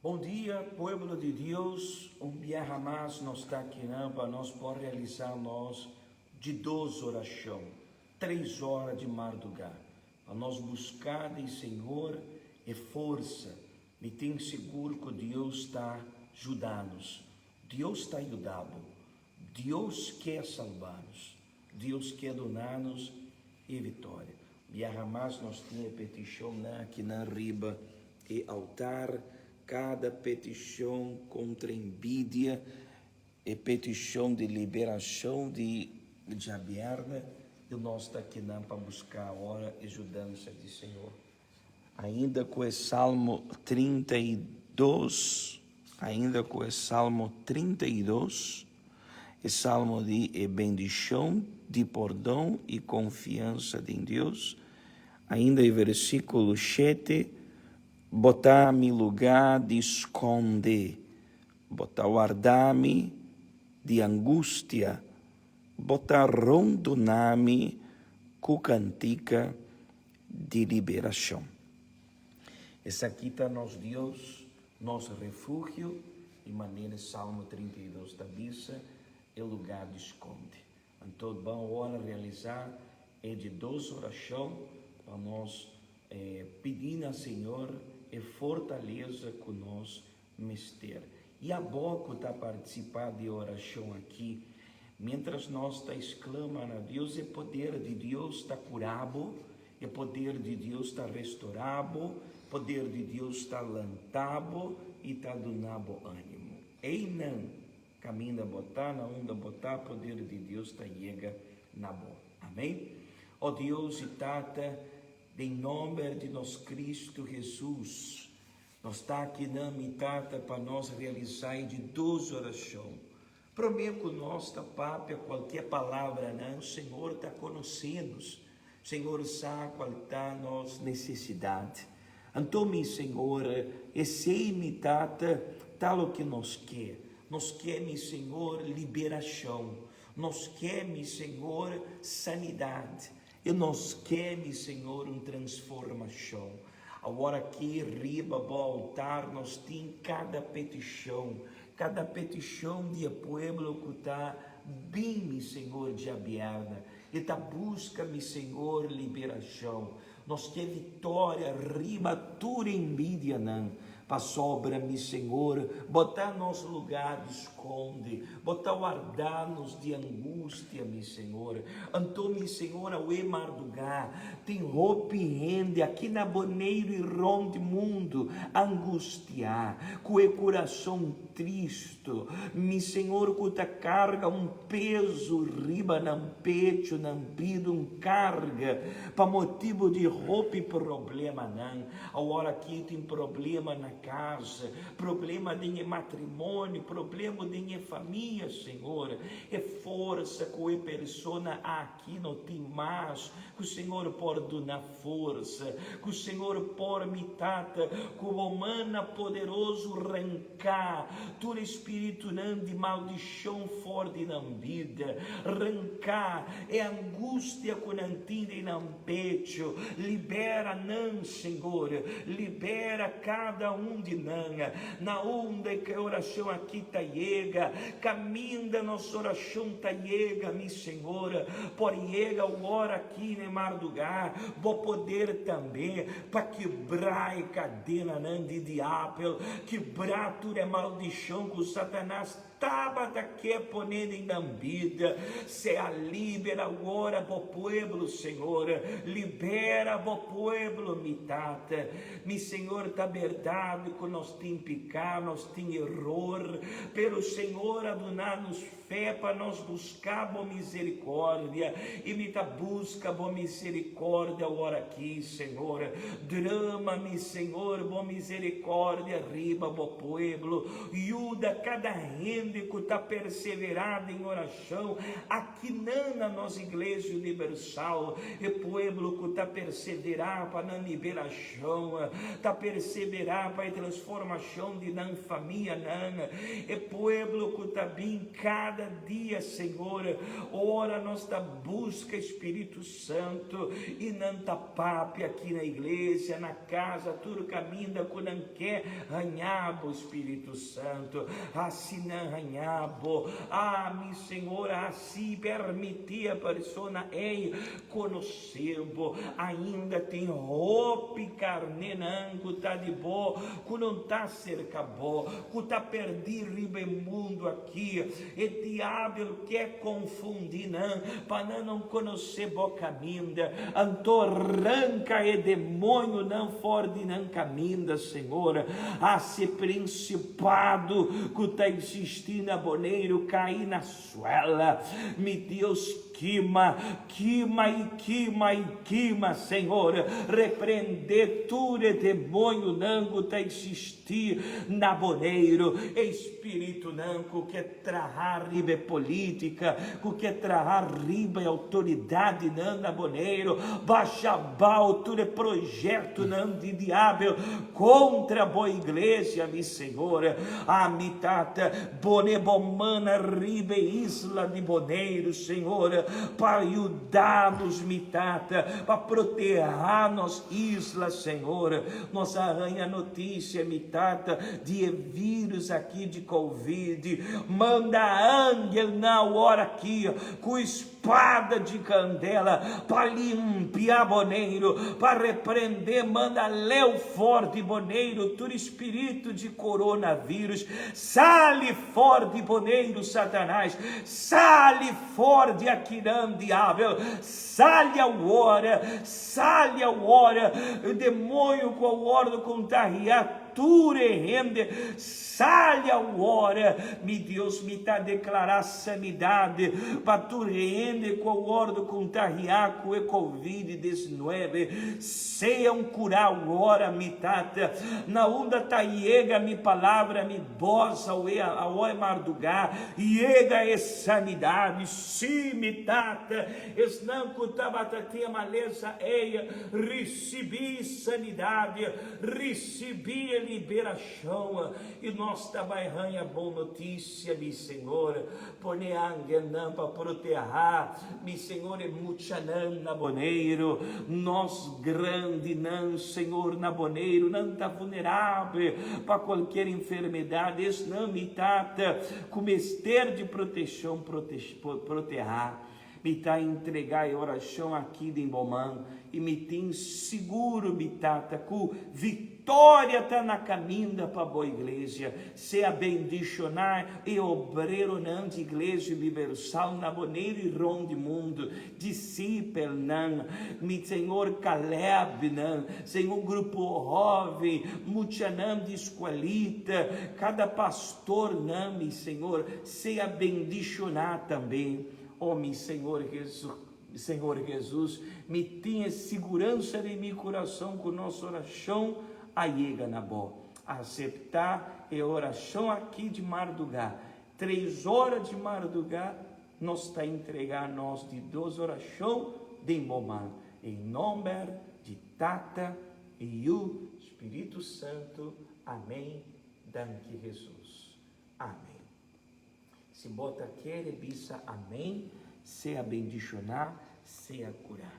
Bon dia, pueblo di Dios. Un biaha mas nos ta akinan pa nos por realisá nos di dos orashon, tres ora di mardugá, pa nos buská di Señor e forsa. Mi tin sigur ku Dios ta juda nos. Dios ta yuda bo. Dios ke salba nos. Dios ke duna nos e vitoria. Biaha mas nos tin e petishonnan akinan riba e altar, kada petishon kontra envidia, e petishon di liberashon di djabièrnè, i nos ta akinan pa buska awor e yudansa di Señor. Ainda ku e Salmo 32, ainda ku e Salmo 32, e salmo di e bendishon di pordon i konfiansa den Dios, ainda e versíkulo shete, Bo ta mi lugá di skonde, bo ta warda mi di angustia, bo ta rondona mi ku kantika di liberashon. Esaki ta nos Dios, nos refugio, i manera Salmo 32 ta bisa, e lugá di skonde. Anto ban ora realisá e di dos orashon pa nos pidi na Señor e fortalesa ku nos mester. I abo ku ta partisipá di e orashon aki, miéntras nos ta esklama na Dios, e poder di Dios ta kura bo, e poder di Dios ta restorá bo, poder di Dios ta lanta bo i ta duna bo ánimo. Einan Caminda bo ta, na unda bo ta, poder di Dios ta yega na bo. Amen. O Dios y Tata, den nomber di nos Cristo Jesus, nos ta aki nan, mi Tata, pa nos realisa e di dos oracion. Prome cu nos ta papia cualkier palabra nan, Señor ta conoce nos. Señor sa cual ta nos necesidad. Anto mi Señor, esey mi Tata ta loke nos ke. Nos ke mi Señor liberacion. Nos ke mi Señor sanidad. Y nos ke mi Señor un transformacion. Awor aki riba bo altar nos tin cada peticion, cada peticion di e pueblo cu ta bin mi Señor djabièrnè. E ta buska mi Señor liberashon. Nos ke viktoria riba tur envidianan, pasobra mi Señor, Bo ta nos lugá di skonde, Bo ta warda nos di angustia, mi Señor. Anto mi Señor awe mardugá, tin hopi hende aki na Boneiru i rònt mundu angustiá, ku e kurason tristu, mi Señor, ku ta karga un peso riba nan pecho, nan bida un karga pa motibu di hopi problemanan. Awor aki tin problema na kas, problema den e matrimonio, problema den e famia, Señor. E forsa ku e persona aki no tin mas, ku Señor por duna forsa, ku Señor por mi Tata, ku bo mana poderoso ranka tur espiritunan di maldishon for di nan bida, ranka e angustia ku nan tin den nan pecho, libera nan, Señor, libera kada un di nan, na unda ku e orashon aki ta yega, kaminda nos orashon ta yega, mi Señor, por yega awor aki na e mardugá, bo poder tambe pa kibra e kadenanan di diabel, kibra tur e maldishon ku Satanas tabata ke pone den nan bida. Sea liber awor bo pueblo, Señor. Libera bo pueblo, mi Tata. Mi Señor, ta berdad ku nos tin piká, nos tin eror, pero Señor a duna nos fe pa nos buska bo misericordia, i mi ta buska bo misericordia awor aki, Señor. Drama, mi Señor, bo misericordia riba bo pueblo. Yuda kada hende ku ta perseverá den orashon akinan na nos Iglesia Universal, e pueblo ku ta perseverá pa nan liberashon, ta perseverá pa e. pa e transformashon di nan famianan, e pueblo ku ta bin kada dia, Señor, ora nos ta buska Spiritu Santu i nan ta papia aki na iglesia, na casa, tur caminda cu nan ke haña bo, Spiritu Santu, haci nan haña bo. Ah, mi Señor, haci, permiti e persona ey conoce bo. Ainda tin hopi carnenan cu ta di bo, cu no ta cerca bo, cu ta perdi riba e mundo aki. E diabel ke konfundi nan pa nan no konosé bo kaminda. Anto ranka e demoñonan for di nan kaminda, Señor. Hasi e prinsipado ku ta eksistí na Boneiru kai na suela. Mi Dios, kima, kima i kima i kima, Señor. Reprendé tur e demoñonan ku ta eksistí. Ti na Boneiru, e spiritunan ku ke traha riba e politika, ku ke traha riba e outoridatnan na Boneiru, basha abao tur e proyektonan di diabel kontra bo iglesia, mi Señor. Ami Tata, pone bo man riba e isla di Boneiru, Señor, pa yuda nos, mi Tata, pa proteha nos isla, Señor. Nos a haña notisia, mi tata, di e virus aki di Covid. Manda angelnan awor aki ku spada di kandela pa limpia Boneiru, pa reprendé, manda leu for di Boneiru tur spiritu di coronavirus. Sali for di Boneiru, Satanas! Sali for di akinan, diabel! Sali awor! Sali awor, demoño ku a wòrdu kontagiá tur e hende, sali awor! Mi Dios, mi ta deklará sanidat pa tur hende ku a wòrdu kontagiá ku e Covid 19. Sea un kurá awor, mi Tata. Na unda ta yega mi palabra, mi bos awe, awor e mardugá, yega e sanidat. Sí, mi Tata. Esnan ku tabata tin e malesa ei risibí sanidad, risibí e liberashon. I nos ta bai haña bon notisia, mi Señor. Pone angelnan pa protehá, mi Señor, e muchanan na Boneiru. Nos grandinan, Señor, na Boneiru, nan ta vulnerabel pa kualkier enfermedat. Esnan, mi Tata, ku mester di proteshon, protehá. Mi ta entregá e orashon aki den bo man i mi tin sigur, mi Tata, ku viktoria ta na kaminda pa bo iglesia. Sea bendishoná e obreronan di Iglesia Universal na Boneiru i rond di mundu, disipelnan, mi Señor, Calebnan, Señor, grupo hóven, muchanan di skuelita, kada pastornan, mi Señor, Sea bendishoná tambe, o mi Señor Señor Jesus, mi tin e siguransa den mi kurason ku nos orashon a yega na Bo. Aseptá e orashon aki di mardugá. Tres ora di mardugá nos ta entregá nos di dos orashon den Bo man. Den nomber di Tata, Yu, Spiritu Santu. Amén. Danki Jesus. Amen. Si bo ta kere bisa amen, sea bendishoná, sea kurá.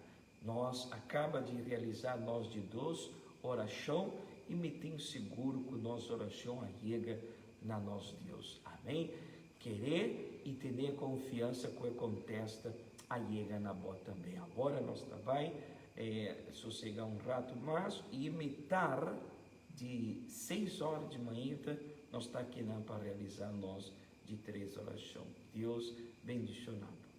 Nos a kaba di realisá nos di dos orashon i mi tin sigur ku nos orashon a yega na nos Dios. Amen. Kere i tene konfiansa ku e kontesta a yega na bo tambe. Awor nos ta bai sosegá un ratu mas i mitar Di seis ora di mainta nos ta akinan pa realisa nos di tres oracion. Dios bendiciona bo.